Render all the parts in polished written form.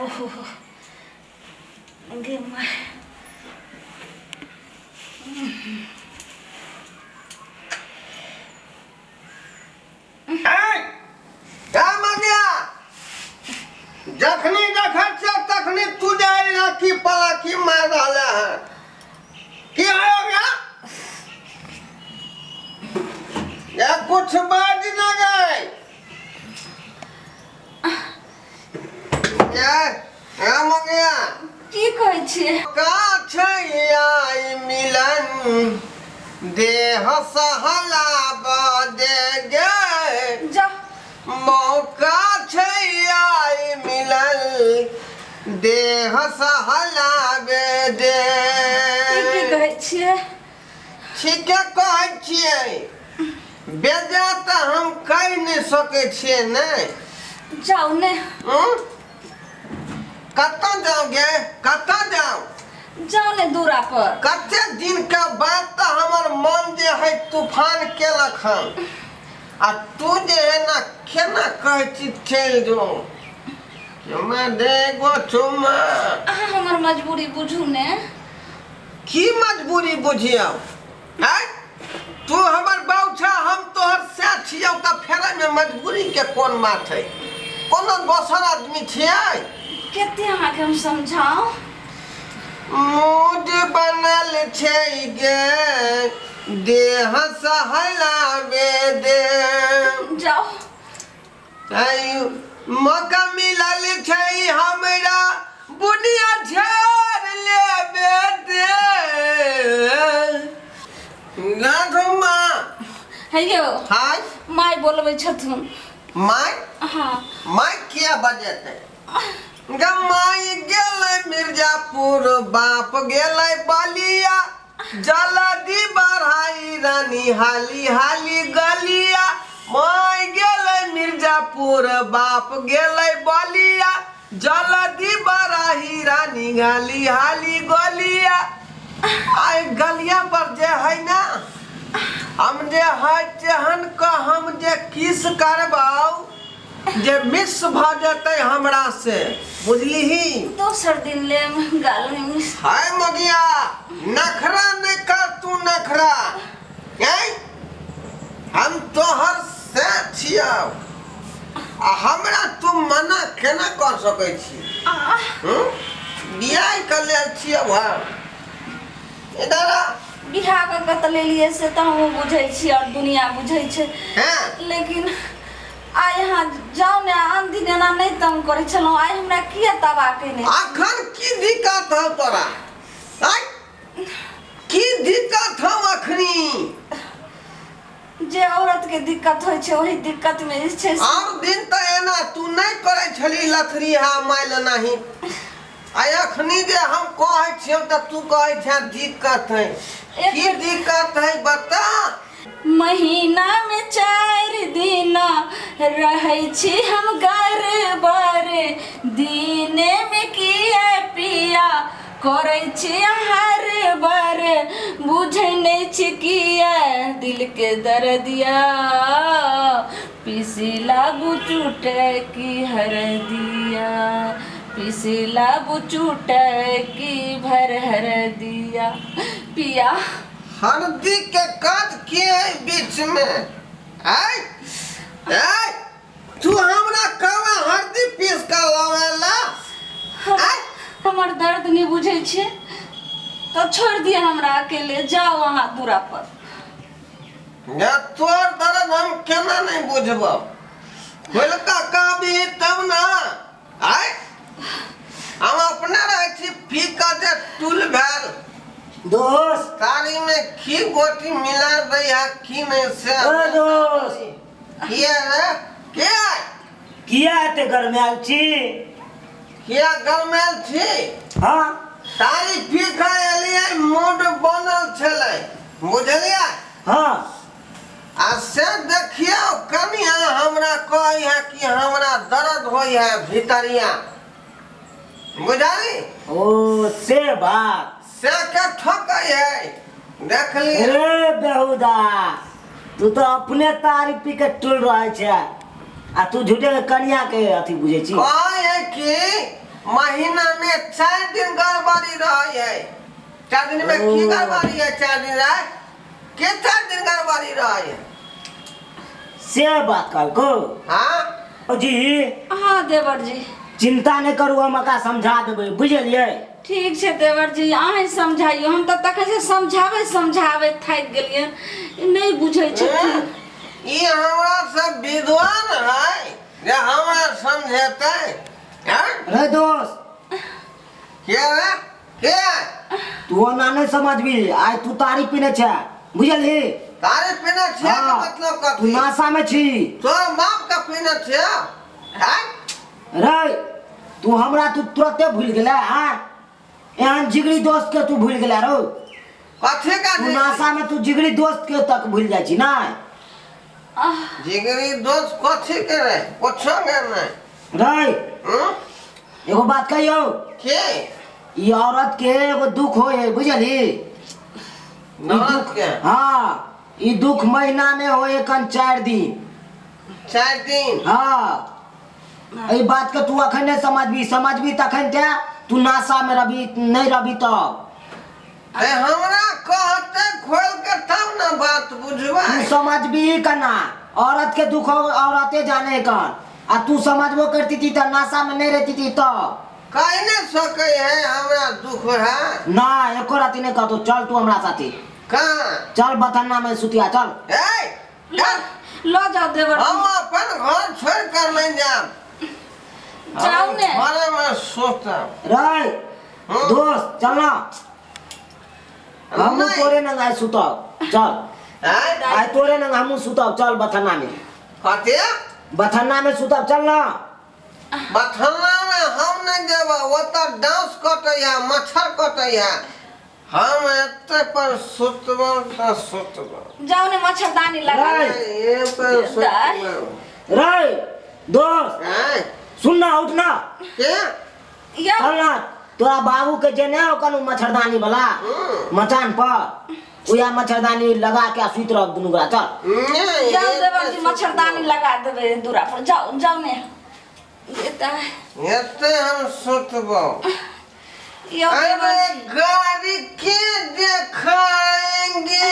ओहो गे माय। जखनी देखै छियै तखनी तू जाय लाखी पलाखी मार रहले हन। की हो गया? या कुछ बाज न गए। या हम गया। की कहै छियै? का छै आई मिलन देह सहला बदे गे। जा मौका छै आई मिलल देह सहलाबे दे। की कहै छियै? ठीके कहै छियै। बेजा तऽ हम कहि नहि सकै छियै ने। जाउ ने। कतऽ जाउ गे? कतऽ जाउ? जाउ ने दूरा पर। कते दिन के बाद तऽ हमर मन जे है तूफान केलक हन आ तू जे है ना केना कहै छी चलि जो। चुमा दे गो चुमा। अहाँ हमर मजबूरी बुझू ने। की मजबूरी बुझियौ? आँय तू हमर बाउ छह हम तोहर सैह छियौ तऽ फेर एहिमे मजबूरी के कोन बात है? कोनो दोसर आदमी छियै? कते अहाँके हम समझाउ? मूड बनल छै गे देह सहलाबे दे। जाउ। मौका मिलल छै हमरा बुनिया झाड़ लेबे दे। ना माँ। हे यौ। हाय। माय बोलबै छथुन। My? हाँ। My किया बजेतै? माय गेलै मिर्जापुर बाप गेलै बलिया जल्दी बढ़ाई रानी हाली हाली गलिया। माय गेलै मिर्जापुर बाप गेलै बलिया जल्दी बढ़ाई रानी हाली हाली गलिया। आइ गलिया पर जे है ना हम जे है तेहन के हम जे किस करबाउ जे मिस भ जेतै हमरा से बुझलीही। दोसर दिन लेम गाल में मिस। हाय मगिया नखरा नहीं कर तू नखरा। हम तोहर से छियौ आ हमरा तू मना केना कर सकै छी? बियाह कर लेल छियौ हम। इधर आ। बियाह कऽ कऽ तऽ लेलियै से तऽ हमहूँ बुझै छी और दुनिया बुझै छै। लेकिन आइ अहाँ जाउ ने। आन दिन एना नहि तंग करै छलहुँ, आइ हमरा किया तबाह केने? अखन की दिक्कत हौ तोरा? आइ की दिक्कत हौ अखनी? जे औरत के दिक्कत होइ छै ओहि दिक्कत में जे छै। और दिन तऽ एना तू नहि करै छली लथरी हा माइल नाही। आइ अखनी जे हम कहै छियौ तऽ तू कहै छह दिक्कत है। की दिक्कत है बता? महीना में 4 दिन रहै छी हम गड़बड़ दिने में किया पिया करै छी हर बर बुझै नहि छी किया दिल के दर्दिया पीसी लागू चूटे की हरदिया पीसी लागू चूटे की भर हरदिया। पिया हरदी के काज के है बीच में? आय आय तू हमरा कहवा हरदी पीस के लावेला? हमर दर्द नहीं बुझै छे तो छोड़ दिया हमरा अकेले। जाओ अहाँ दूरा पर। ना तोर दर्द हम केना नहीं बुझबो? खोलका कहबी तब ना। आय हम अपने रहै छी फीका जे टूल भेल दोस्त तारी में की गोटी मिला दै है की नहीं से। ओ दोस्त किया रे? किया किया एते गरमायल छी? किया गरमायल छी? हाँ तारी फीका एलियै मूड बनल छलै बुझलियै? हाँ आ से देखियौ कनिया हमरा कहै है कि हमरा दर्द होइ है भीतरिया बुझली? ओ से बात से के ठकै है देखली। रे बेहुदा तू तो अपने तारी पी के टूल रहे छे आ तू झूठे के कनिया के अथी बुझे छी। कहै है कि महीना में 4 दिन गड़बड़ी रहे है। 4 दिन में की गड़बड़ी है? 4 दिन रहे के 4 दिन गड़बड़ी रहे है से बात कल को। हाँ जी हाँ देवर जी चिंता नहीं करू, हम का समझा देबै, बुझलियै? ठीक छै देवर जी, अहाँ समझाइयो, हम तऽ तखन से समझाबै समझाबै थाकि गेलियै, नहीं बुझै छथिन। ई हमरा सब विद्वान है जे हमरा समझेतै। रे दोस्त के रे के तू ओना नहीं समझबी, आइ तू तारी पीने छै, बुझलही? तारी पीने छै के मतलब कथी? तू नशा में छी, तोर बाप का पीने छै। हैं रे तू हमरा तू तुरंते भूल गेला। हां एहन जिगरी दोस्त के तू भूल गेला रो। कथी का तू नशा में तू जिगरी दोस्त के तक भूल जाइ छी ना? जिगरी दोस्त कथी के रे? कुछो के नहीं रे। एगो बात कहियो के ई औरत के एगो दुख होय है, बुझलही? दुख के? हां ई दुख महीना में होय कन 4 दिन। 4 दिन? हां ई बात के तू अखन नहीं समझबी, समझबी तखन ते तू नशा में रभी नहीं रभी तब। ए हमरा कहते खोल के तब ना बात बुझबा। तू समझबी कना औरत के दुख औरते जाने कन, आ तू समझबो करती थी त नशा में नहीं रहती थी तब। कह नहीं सके है हमरा दुख है ना, एको राती नहीं कहतो। चल तू हमरा साथी कहां? चल बथन्ना में सुतिया चल। ए लो जाओ देवर, हम अपन घर छोड़ कर नहीं जाब। जाओ ने घरे में सोता रे दोस्त चल ना, हम तोरे नंग आइ सुताव चल। आइ तोरे नंग हम सुताव चल बथन्ना में। कथी बथन्ना में सुताव चल ना? बथन्ना में हम नहीं जेब, ओतऽ डांस कटै है, मच्छर कटै है, हम एते पर सुतबो त सुतबो। जाओ ने मच्छरदानी लगा ए पर सुतबो। रे दोस्त सुन ना, उठना के चल ना, तोरा बाबू के जे ने ओकन मच्छरदानी वाला मचान पर उया मच्छरदानी लगा के सुत रह दुनू गोरा चल। जाओ देवर जी मच्छरदानी लगा देबे दूरा पर, जाओ जाओ ने एते हम सुतबो। यो अरे गाड़ी के देखाएंगे,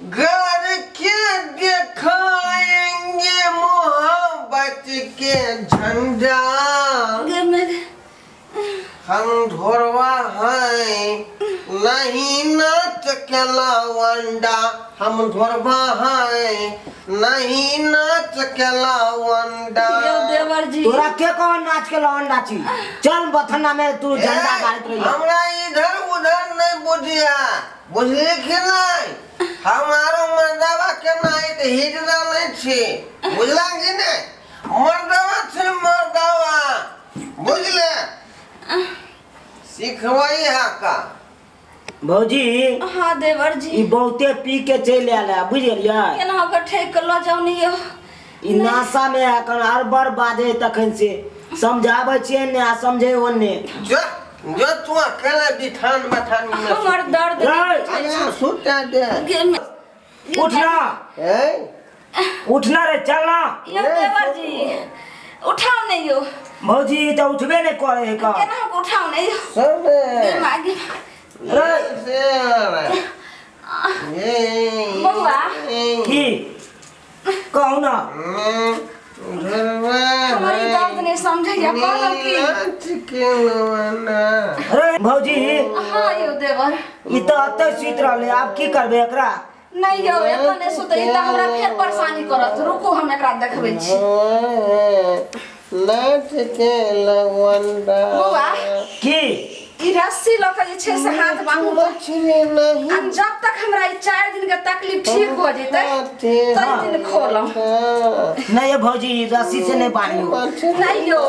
घर के दिखाएंगे मोहब्बत के झंडा, हम ढोरवा हैं नहीं नाच के लवंडा, हम ढोरवा हैं नहीं नाच के लवंडा। देवर जी तोरा के कौन नाच के लवंडा छी? चल बथन्ना में तू झंडा गाड़त रही। हमरा इधर उधर नहीं बुझिया, बुझली कि नहीं? हमारो मर्दावा के नहीं तो हिजड़ा नहीं छी, बुझला कि नहीं? मर्दावा छी मर्दावा, बुझले? सिखवई है का भौजी? हाँ देवर जी ई बहुते पी के चल आयल है, बुझलियै? केना के ठेक के ल जाउ ने यो। ई नशा में अखन अरबर बाजे तखन से समझाबै छियै ने आ समझे ओने। जो जो तू अकेले बिठान मठान में हमर दर्द सुता दे। उठना ए उठना रे चलना। यो देवर जी उठाओ ने यो। भौजी त उठबे नहीं करे है का। केना के उठाओ ने यो। सब मागी रे ये बउआ की कहू ना हमारी दर्द नहीं समझैया कहलौ की अरे भौजी। हां यो देवर ई त अतै सुति रहलै, आब की करबै एकरा? नहीं यो एतऽ नहि सुतै, ई त हमरा फेर परेशानी करत। रुकू हम एकरा देखबै छी। नाच के लवंडा बउआ की ई रस्सी ल के जे छै से हाथ बान्हू आ जब तक हमरा ई 4 दिन के तकलीफ ठीक हो जेतै तै दिन खोलम। नहीं ये भौजी रस्सी से नहीं बान्हियो। नहीं यो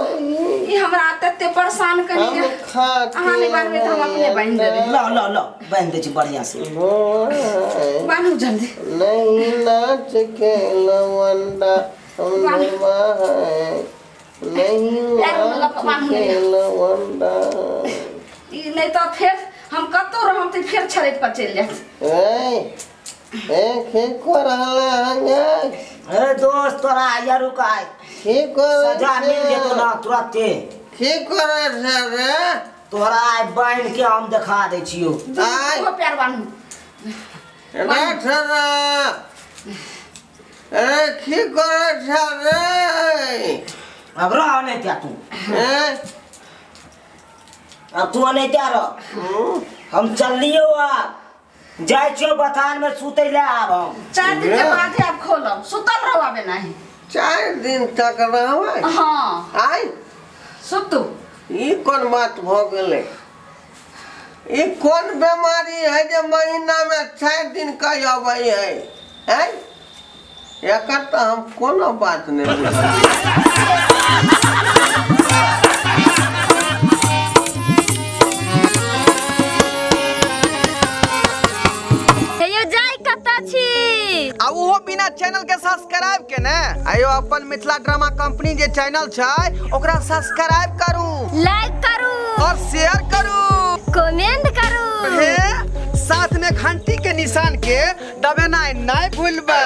ई हमरा तते परेशान करिए, अहाँ नहीं बान्हबै त हम अपने बान्हि देबै। ल ल ल बान्हि दै छी बढ़िया से, बान्हू जल्दी। नहीं नाच के लवंडा हम नहीं नाच के लवंडा। ई नहीं तो फिर हम कतौ रहम त फिर छड़ैत पर चलि जायत। ए ए के को रहला हंगे? अरे दोस्त तोरा आया रुकाय की करै सजा मिल जेतो ना तुरंते। की करै छै रे? तोरा आइ बान्हि के हम देखा दै छियौ। आइ ओ पैर बान्हू। रे छोरा, ए की करै छै रे? अब रह नहीं क्या तू? अब तू नहीं क्या रह? हम चल लियो आब जाय छियो बथान में सुतै ले आब हम। 4 दिन के बाद आब खोलब, सुतल रहो आबे नहीं। 4 दिन तक रहबै? हां। आइ सुतू। ई कोन बात भ गेलै? ई कोन बीमारी है जे महीना में 4 दिन का अबै है? हैं? एकर तऽ हम कोनो बात नहीं बुझलियै। हेयो जाय कतऽ छी? आ उहो बिना चैनल के सब्सक्राइब के ने। आयो अपन मिथिला ड्रामा कंपनी जे चैनल छै ओकरा सब्सक्राइब करू, लाइक करू और शेयर करू, कमेंट करू। हे साथ में घंटी के निशान के दबेनाइ नहीं भूलबै।